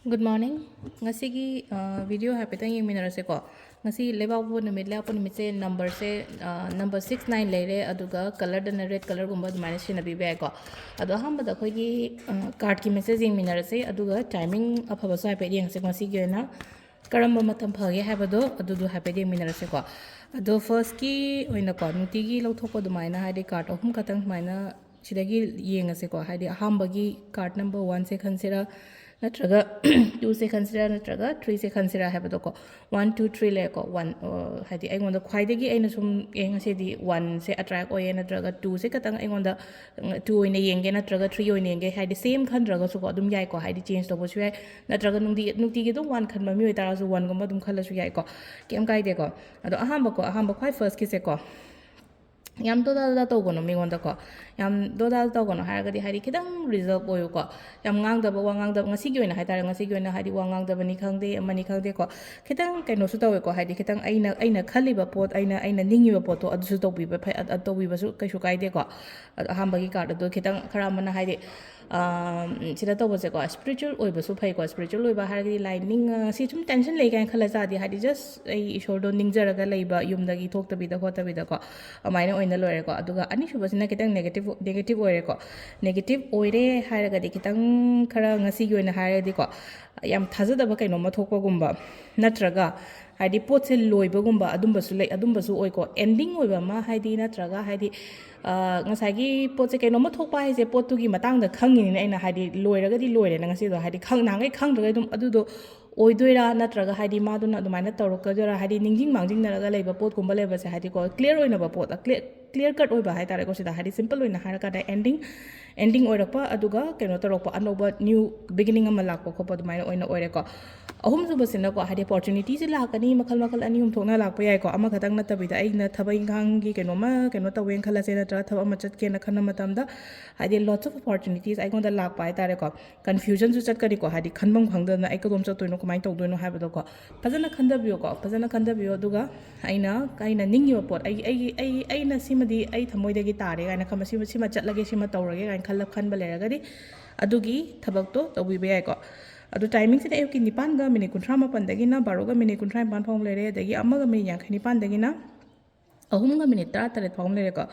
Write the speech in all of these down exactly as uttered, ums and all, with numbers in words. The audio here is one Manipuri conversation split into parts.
Good morning. ꯉꯁꯤꯒꯤ video ꯍꯥꯏꯐꯦꯠꯇꯪ ꯌꯦꯡꯃꯤꯟꯅꯔꯁꯦꯀꯣ. ꯉꯁꯤ ꯂꯩꯕꯥꯛꯄꯣꯛꯄ ꯅꯨꯃꯤꯠ, ꯂꯩꯕꯥꯛꯄꯣꯛꯄ ꯅꯨꯃꯤꯠꯁꯦ numberꯁꯦ number six nine ꯂꯩꯔꯦ, ꯑꯗꯨꯒ colorꯗꯅ red colorꯒꯨꯝꯕ ꯑꯗꯨꯃꯥꯏꯅ ꯁꯤꯖꯤꯟꯅꯕꯤꯕ ꯌꯥꯏꯀꯣ. ꯑꯗꯣ ꯑꯍꯥꯟꯕꯗ ꯑꯩꯈꯣꯏꯒꯤ cardꯀꯤ message ꯌꯦꯡꯃꯤꯟꯅꯔꯁꯦ, ꯑꯗꯨꯒ timing ꯑꯐꯕꯁꯨ ꯍꯥꯏꯐꯦꯠ ꯌꯦꯡꯉꯁꯦ ꯉꯁꯤꯒꯤ ꯑꯣꯏꯅ꯫ ꯀꯔꯝꯕ ꯃꯇꯝ ꯐꯒꯦ ꯍꯥꯏꯕꯗꯣ ꯑꯗꯨꯗꯣ ꯍꯥꯏꯐꯦꯠ ꯌꯦꯡꯃꯤꯟꯅꯔꯁꯦꯀꯣ. ꯑꯗꯣ firstꯀꯤ ꯑꯣꯏꯅꯀꯣ, ꯅꯨꯡꯇꯤꯒꯤ ꯂꯧꯊꯣꯛꯄ ꯑꯗꯨꯃꯥꯏꯅ, ꯍꯥꯏꯗꯤ card ꯑꯍꯨꯝ ꯈꯛꯇꯪ ꯁꯨꯃꯥꯏꯅ ꯁꯤꯗꯒꯤ ꯌꯦꯡꯉꯁꯦꯀꯣ. ꯍꯥꯏꯗꯤ ꯑꯍꯥꯟꯕꯒꯤ card number oneꯁꯦ ꯈꯟꯁꯤꯔꯥ, ꯅꯠꯇ꯭ꯔꯒ twoꯁꯦ ꯈꯟꯁꯤꯔꯥ, ꯅꯠꯇ꯭ꯔꯒ threeꯁꯦ ꯈꯟꯁꯤꯔꯥ ꯍꯥꯏꯕꯗꯣꯀꯣ. One, two, three ꯂꯩꯔꯦꯀꯣ. One, ꯍꯥꯏꯗꯤ ꯑꯩꯉꯣꯟꯗ ꯈ꯭ꯋꯥꯏꯗꯒꯤ ꯑꯩꯅ ꯁꯨꯝ, ꯑꯦ, ꯉꯁꯤꯗꯤ oneꯁꯦ attract ꯑꯣꯏꯌꯦ, ꯅꯠꯇ꯭ꯔꯒ twoꯁꯦ ꯈꯇꯪ ꯑꯩꯉꯣꯟꯗ, two ꯑꯣꯏꯅ ꯌꯦꯡꯒꯦ, ꯅꯠꯇ꯭ꯔꯒ three ꯑꯣꯏꯅ ꯌꯦꯡꯒꯦ, ꯍꯥꯏꯗꯤ same ꯈꯟꯗ꯭ꯔꯒꯁꯨꯀꯣ, ꯑꯗꯨꯝ ꯌꯥꯏꯀꯣ. ꯍꯥꯏꯗꯤ change ꯇꯧꯕꯁꯨ ꯌꯥꯏ, ꯅꯠꯇ꯭ꯔꯒ ꯅꯨꯡꯇꯤ-, ꯅꯨꯡꯇꯤꯒꯤ ꯑꯗꯨꯝ one ꯈꯟꯕ ꯃꯤ ꯑꯣꯏꯇꯥꯔꯁꯨ oneꯒꯨꯝꯕ ꯑꯗꯨꯝ ꯈꯜꯂꯁꯨ ꯌꯥꯏꯀꯣ, ꯀꯩꯝ ꯀꯥꯏꯗꯦꯀꯣ. ꯑꯗꯣ ꯑꯍꯥꯟꯕꯀꯣ, ꯑꯍꯥꯟꯕ ꯈ꯭ꯋꯥꯏ firstꯀꯤꯁꯦꯀꯣ, ꯌꯥꯝ ꯗꯣꯗꯥ ꯗꯣꯗꯥ ꯇꯧꯒꯅꯨ ꯃꯤꯉꯣꯟꯗꯀꯣ. ꯌꯥꯝ ꯗꯣꯗꯥ ꯇꯧꯒꯅꯨ ꯍꯥꯏꯔꯒꯗꯤ, ꯍꯥꯏꯗꯤ ꯈꯤꯇꯪ reserve ꯑꯣꯏꯌꯨꯀꯣ. ꯌꯥꯝ ꯉꯥꯡꯗꯕ, ꯋꯥ ꯉꯥꯡꯗꯕ, ꯉꯁꯤꯒꯤ ꯑꯣꯏꯅ ꯍꯥꯏꯇꯥꯔꯦ, ꯉꯁꯤꯒꯤ ꯑꯣꯏꯅ ꯍꯥꯏꯗꯤ ꯋꯥ ꯉꯥꯡꯗꯕꯅꯤ ꯈꯪꯗꯦ, ꯑꯃꯅꯤ ꯈꯪꯗꯦꯀꯣ, ꯈꯤꯇꯪ ꯀꯩꯅꯣꯁꯨ ꯇꯧꯋꯦꯀꯣ. ꯍꯥꯏꯗꯤ ꯈꯤꯇꯪ ꯑꯩꯅ, ꯑꯩꯅ ꯈꯜꯂꯤꯕ ꯄꯣꯠ, ꯑꯩꯅ, ꯑꯩꯅ ꯅꯤꯡꯉꯤꯕ ꯄꯣꯠꯇꯣ ꯑꯗꯨꯁꯨ ꯇꯧꯕꯤꯕ ꯐꯩ, ꯑ-, ꯑ-, ꯇꯧꯕꯤꯕꯁꯨ ꯀꯩꯁꯨ ꯀꯥꯏꯗꯦꯀꯣ. ꯑꯗꯣ ꯑꯍꯥꯟꯕꯒꯤ card ꯑꯗꯣ ꯈꯤꯇꯪ ꯈꯔ ꯑꯃꯅ ꯍꯥꯏꯗꯤ, ꯑꯥ, ꯁꯤꯗ ꯇꯧꯕꯁꯦꯀꯣ, spiritual ꯑꯣꯏꯕꯁꯨ ꯐꯩꯀꯣ. Spiritual ꯑꯣꯏꯕ ꯍꯥꯏꯔꯒꯗꯤ ꯂꯥꯏ ꯅꯤꯡ-, ꯁꯤ ꯁꯨꯝ tension ꯂꯩ ꯀꯥꯏꯅ ꯈꯜꯂ ꯆꯥꯗꯤ, ꯍꯥꯏꯗꯤ just ꯑꯩ ꯏꯁꯣꯔꯗꯣ ꯅꯤꯡꯖꯔꯒ ꯂꯩꯕ, ꯌꯨꯝꯗꯒꯤ ꯊꯣꯛꯇꯕꯤꯗ ꯈꯣꯠꯇꯕꯤꯗꯀꯣ, ꯑꯗꯨꯃꯥꯏꯅ ꯑꯣꯏꯅ ꯂꯣꯏꯔꯦꯀꯣ. ꯑꯗꯨꯒ ꯑꯅꯤꯁꯨꯕꯁꯤꯅ ꯈꯤꯇꯪ negative, negative ꯑꯣꯏꯔꯦꯀꯣ. Negative ꯑꯣꯏꯔꯦ ꯍꯥꯏꯔꯒꯗꯤ, ꯈꯤꯇꯪ ꯈꯔ ꯉꯁꯤꯒꯤ ꯑꯣꯏꯅ ꯍꯥꯏꯔꯒꯗꯤꯀꯣ, ꯌꯥꯝ ꯊꯥꯖꯗꯕ ꯀꯩꯅꯣꯝꯃ ꯊꯣꯛꯄꯒꯨꯝꯕ, ꯅꯠꯇ꯭ꯔꯒ ꯍꯥꯏꯗꯤ ꯄꯣꯠꯁꯦ ꯂꯣꯏꯕꯒꯨꯝꯕ ꯑꯗꯨꯝꯕꯁꯨ ꯂꯩ, ꯑꯗꯨꯝꯕꯁꯨ ꯑꯣꯏꯀꯣ. Ending ꯑꯣꯏꯕ ꯑꯃ, ꯍꯥꯏꯗꯤ ꯅꯠꯇ꯭ꯔꯒ ꯍꯥꯏꯗꯤ, ꯑ, ꯉꯁꯥꯏꯒꯤ ꯄꯣꯠꯁꯦ ꯀꯩꯅꯣꯝꯃ ꯊꯣꯛꯄ ꯍꯥꯏꯁꯦ ꯄꯣꯠꯇꯨꯒꯤ ꯃꯇꯥꯡꯗ ꯈꯪꯉꯤꯅꯤꯅ ꯑꯩꯅ ꯍꯥꯏꯗꯤ ꯂꯣꯏꯔꯒꯗꯤ ꯂꯣꯏꯔꯦꯅ ꯉꯁꯤꯗꯣ, ꯍꯥꯏꯗꯤ ꯈꯪ-, ꯅꯍꯥꯟꯈꯩ ꯈꯪꯗ꯭ꯔꯒ ꯑꯗꯨꯝ ꯑꯗꯨꯗꯣ ꯑꯣꯏꯗꯣꯏꯔꯥ, ꯅꯠꯇ꯭ꯔꯒ ꯍꯥꯏꯗꯤ ꯃꯥꯗꯨꯅ ꯑꯗꯨꯃꯥꯏꯅ ꯇꯧꯔꯛꯀꯗꯣꯏꯔꯥ, ꯍꯥꯏꯗꯤ ꯅꯤꯡꯁꯤꯡ ꯃꯥꯡꯖꯤꯡꯅꯔꯒ ꯂꯩꯕ ꯄꯣꯠꯀꯨꯝꯕ ꯂꯩꯕꯁꯦ, ꯍꯥꯏꯗꯤꯀꯣ, clear ꯑꯣꯏꯅꯕ ꯄꯣꯠ, clear, clear cut ꯑꯣꯏꯕ ꯍꯥꯏꯇꯥꯔꯦꯀꯣ. ꯁꯤꯗ ꯍꯥꯏꯗꯤ simple ꯑꯣꯏꯅ ꯍꯥꯏꯔꯀꯥꯟꯗ ending, ending ꯑꯣꯏꯔꯛꯄ, ꯑꯗꯨꯒ ꯀꯩꯅꯣ ꯇꯧꯔꯛꯄ, ꯑꯅꯧꯕ new beginning ꯑꯃ ꯂꯥꯛꯄ ꯈꯣꯠꯄ ꯑꯗꯨꯃꯥꯏꯅ ꯑꯣꯏꯅ ꯑꯣꯏꯔꯦꯀꯣ. ꯑꯍꯨꯝꯁꯨꯕꯁꯤꯅꯀꯣ, ꯍꯥꯏꯗꯤ opportunityꯁꯦ ꯂꯥꯛꯀꯅꯤ, ꯃꯈꯜ ꯃꯈꯜ ꯑꯅꯤ ꯑꯍꯨꯝ ꯊꯣꯛꯅ ꯂꯥꯛꯄ ꯌꯥꯏꯀꯣ. ꯑꯃꯈꯛꯇꯪ ꯅꯠꯇꯕꯤꯗ, ꯑꯩꯅ ꯊꯕꯛ ꯏꯪꯈꯥꯡꯒꯤ ꯀꯩꯅꯣꯝꯃ ꯀꯩꯅꯣ ꯇꯧꯋꯦꯅ ꯈꯜꯂꯁꯦ, ꯅꯠꯇ꯭ꯔꯒ ꯊꯕꯛ ꯑꯃ ꯆꯠꯀꯦꯅ ꯈꯟꯕ ꯃꯇꯝꯗ, ꯍꯥꯏꯗꯤ lots of opportunities ꯑꯩꯉꯣꯟꯗ ꯂꯥꯛꯄ ꯍꯥꯏꯇꯥꯔꯦꯀꯣ. Confusionꯁꯨ ꯆꯠꯀꯅꯤꯀꯣ, ꯍꯥꯏꯗꯤ ꯈꯟꯐꯝ ꯈꯪꯗꯗꯅ ꯑꯩ ꯀꯗꯣꯝ ꯆꯠꯇꯣꯏꯅꯣ, ꯀꯃꯥꯏꯅ ꯇꯧꯗꯣꯏꯅꯣ ꯍꯥꯏꯕꯗꯣꯀꯣ. ꯐꯖꯅ ꯈꯟꯊꯕꯤꯌꯣꯀꯣ, ꯐꯖꯅ ꯈꯟꯊꯕꯤꯌꯣ. ꯑꯗꯨꯒ ꯑꯩꯅ, ꯑꯩꯅ ꯅꯤꯡꯉꯤꯕ ꯄꯣꯠ, ꯑꯩꯒꯤ, ꯑꯩꯒꯤ, ꯑꯩ, ꯑꯩꯅ ꯁꯤꯃꯗꯤ ꯑꯩ ꯊꯃꯣꯏꯗꯒꯤ ꯇꯥꯔꯦ ꯀꯥꯏꯅ ꯈꯟꯕ, ꯁꯤꯃ, ꯁꯤꯃ ꯆꯠꯂꯒꯦ, ꯁꯤꯃ ꯇꯧꯔꯒꯦ ꯀꯥꯏꯅ ꯈꯜꯂ, ꯈꯟꯕ ꯂꯩꯔꯒꯗꯤ, ꯑꯗꯨꯒꯤ ꯊꯕꯛꯇꯣ ꯇꯧꯕꯤꯕ ꯌꯥꯏꯀꯣ. ꯑꯗꯣ timingꯁꯤꯅ ꯑꯌꯨꯛꯀꯤ ꯅꯤꯄꯥꯟꯒ ꯃꯤꯅꯤꯠ ꯀꯨꯟꯊ꯭ꯔꯥ ꯃꯥꯄꯟꯗꯒꯤꯅ ꯕꯥꯔꯣꯒ ꯃꯤꯅꯤꯠ ꯀꯨꯟꯊ꯭ꯔꯥ ꯅꯤꯄꯥꯟ ꯐꯥꯎ ꯂꯩꯔꯦ, ꯑꯗꯒꯤ ꯑꯃꯒ ꯃꯤꯅꯤꯠ ꯌꯥꯡꯈꯩ ꯅꯤꯄꯥꯟꯗꯒꯤꯅ ꯑꯍꯨꯝꯒ ꯃꯤꯅꯤꯠ ꯇꯔꯥ ꯇꯔꯦꯠ ꯐꯥꯎ ꯂꯩꯔꯦꯀꯣ꯫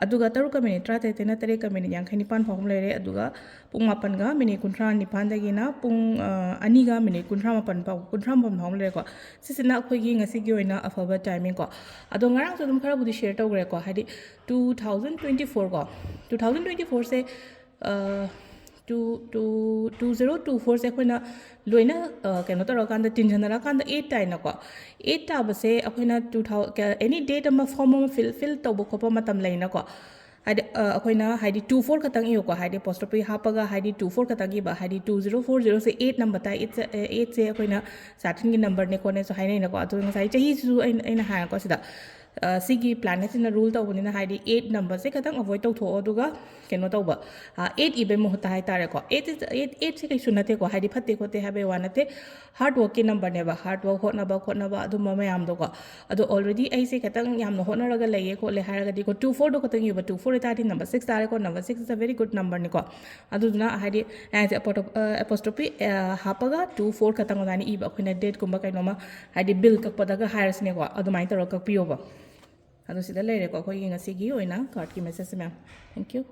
ꯑꯗꯨꯒ ꯇꯔꯨꯛꯀ ꯃꯤꯅꯤꯠ ꯇꯔꯥ ꯇꯔꯦꯠꯇꯩꯅ ꯇꯔꯦꯠꯀ ꯃꯤꯅꯤꯠ ꯌꯥꯡꯈꯩ ꯅꯤꯄꯥꯟ ꯐꯥꯎ ꯂꯩꯔꯦ, ꯑꯗꯨꯒ ꯄꯨꯡ ꯃꯥꯄꯟꯒ ꯃꯤꯅꯤꯠ ꯀꯨꯟꯊ꯭ꯔꯥ ꯅꯤꯄꯥꯟꯗꯒꯤꯅ ꯄꯨꯡ ꯑ, ꯑꯅꯤꯒ ꯃꯤꯅꯤꯠ ꯀꯨꯟꯊ꯭ꯔꯥ ꯃꯥꯄꯟ ꯐꯥꯎ, ꯀꯨꯟꯊ꯭ꯔꯥ ꯃꯥꯄꯟ ꯐꯥꯎ ꯂꯩꯔꯦꯀꯣ꯫ ꯁꯤꯁꯤꯅ ꯑꯩꯈꯣꯏꯒꯤ ꯉꯁꯤꯒꯤ ꯑꯣꯏꯅ ꯑꯐꯕ timing ꯀꯣ꯫ ꯑꯗꯣ ꯉꯔꯥꯡꯁꯨ ꯑꯗꯨꯝ ꯈꯔꯕꯨꯗꯤ share ꯇꯧꯈ꯭ꯔꯦꯀꯣ, ꯍꯥꯏꯗꯤ two thousand twenty four ꯀꯣ, two thousand twenty fourꯁꯦ two two two zero two fourꯁꯦ ꯑꯩꯈꯣꯏꯅ ꯂꯣꯏꯅ ꯑ, ꯀꯩꯅꯣ ꯇꯧꯔꯀꯥꯟꯗ, ꯇꯤꯟꯖꯟꯅꯔꯀꯥꯟꯗ eight ꯇꯥꯏꯅꯀꯣ꯫ Eight ꯇꯥꯕꯁꯦ ꯑꯩꯈꯣꯏꯅ two thousand any date ꯑꯃ form ꯑꯃ fill fill ꯇꯧꯕ ꯈꯣꯠꯄ ꯃꯇꯝ ꯂꯩꯅꯀꯣ꯫ ꯍꯥꯏꯗꯤ ꯑ, ꯑꯩꯈꯣꯏꯅ ꯍꯥꯏꯗꯤ two four ꯈꯛꯇꯪ ꯏꯌꯨꯀꯣ, ꯍꯥꯏꯗꯤ apostrophe ꯍꯥꯞꯄꯒ, ꯍꯥꯏꯗꯤ two four ꯈꯛꯇꯪ ꯏꯕ, ꯍꯥꯏꯗꯤ two zero four zeroꯁꯦ eight number ꯇꯥꯏ, eightꯁꯦ, eightꯁꯦ ꯑꯩꯈꯣꯏꯅ ꯁꯥꯇꯤꯟꯒꯤ numberꯅꯦ ꯈꯣꯠꯅꯦꯁꯨ ꯍꯥꯏꯅꯩꯅꯀꯣ꯫ ꯑꯗꯣ ꯉꯁꯥꯏ ꯆꯍꯤꯁꯤꯁꯨ ꯑꯩꯅ ꯑꯩꯅ ꯍꯥꯏꯔꯀꯣ ꯁꯤꯗ, ꯑ, ꯁꯤꯒꯤ planetꯁꯤꯅ rule ꯇꯧꯕꯅꯤꯅ, ꯍꯥꯏꯗꯤ eight numberꯁꯦ ꯈꯤꯇꯪ avoid ꯇꯧꯊꯣꯛꯑꯣ, ꯑꯗꯨꯒ ꯀꯩꯅꯣ ꯇꯧꯕ, ꯑ, eight ꯏꯕꯩ ꯃꯍꯨꯠꯇ ꯍꯥꯏꯇꯥꯔꯦꯀꯣ꯫ Eight is- eight eightꯁꯦ ꯀꯩꯁꯨ ꯅꯠꯇꯦꯀꯣ, ꯍꯥꯏꯗꯤ ꯐꯠꯇꯦ ꯈꯣꯠꯇꯦ ꯍꯥꯏꯕꯩ ꯋꯥ ꯅꯠꯇꯦ, hard workꯀꯤ numberꯅꯦꯕ, hard work, ꯍꯣꯠꯅꯕ ꯈꯣꯠꯅꯕ ꯑꯗꯨꯝꯕ ꯃꯌꯥꯝꯗꯣꯀꯣ꯫ ꯑꯗꯣ already ꯑꯩꯁꯦ ꯈꯤꯇꯪ ꯌꯥꯝꯅ ꯍꯣꯠꯅꯔꯒ ꯂꯩꯌꯦ ꯈꯣꯠꯂꯦ ꯍꯥꯏꯔꯒꯗꯤꯀꯣ, two fourꯗꯣ ꯈꯛꯇꯪ ꯏꯕ, two four ꯑꯣꯏꯇꯥꯔꯗꯤ number six ꯇꯥꯔꯦꯀꯣ, number six is a very good numberꯅꯤꯀꯣ꯫ ꯑꯗꯨꯗꯨꯅ ꯍꯥꯏꯗꯤ ꯑꯩꯁꯦ apostrophe ꯍꯥꯞꯄꯒ two four ꯈꯛꯇꯪ ꯑꯗꯨꯃꯥꯏꯅ ꯏꯕ, ꯑꯩꯈꯣꯏꯅ dateꯀꯨꯝꯕ ꯀꯩꯅꯣꯝꯃ ꯍꯥꯏꯗꯤ bill ꯀꯛꯄꯗꯒ ꯍꯥꯏꯔꯁꯤꯅꯦꯀꯣ, ꯑꯗꯨꯃꯥꯏꯅ ꯇꯧꯔꯒ ꯀꯛꯄꯤꯌꯣꯕ꯫ ꯑꯗꯣ ꯁꯤꯗ ꯂꯩꯔꯦꯀꯣ ꯑꯩꯈꯣꯏꯒꯤ ꯉꯁꯤꯒꯤ ꯑꯣꯏꯅ cardꯀꯤ messageꯁꯦ ꯃꯌꯥꯝ꯫ Thank you꯫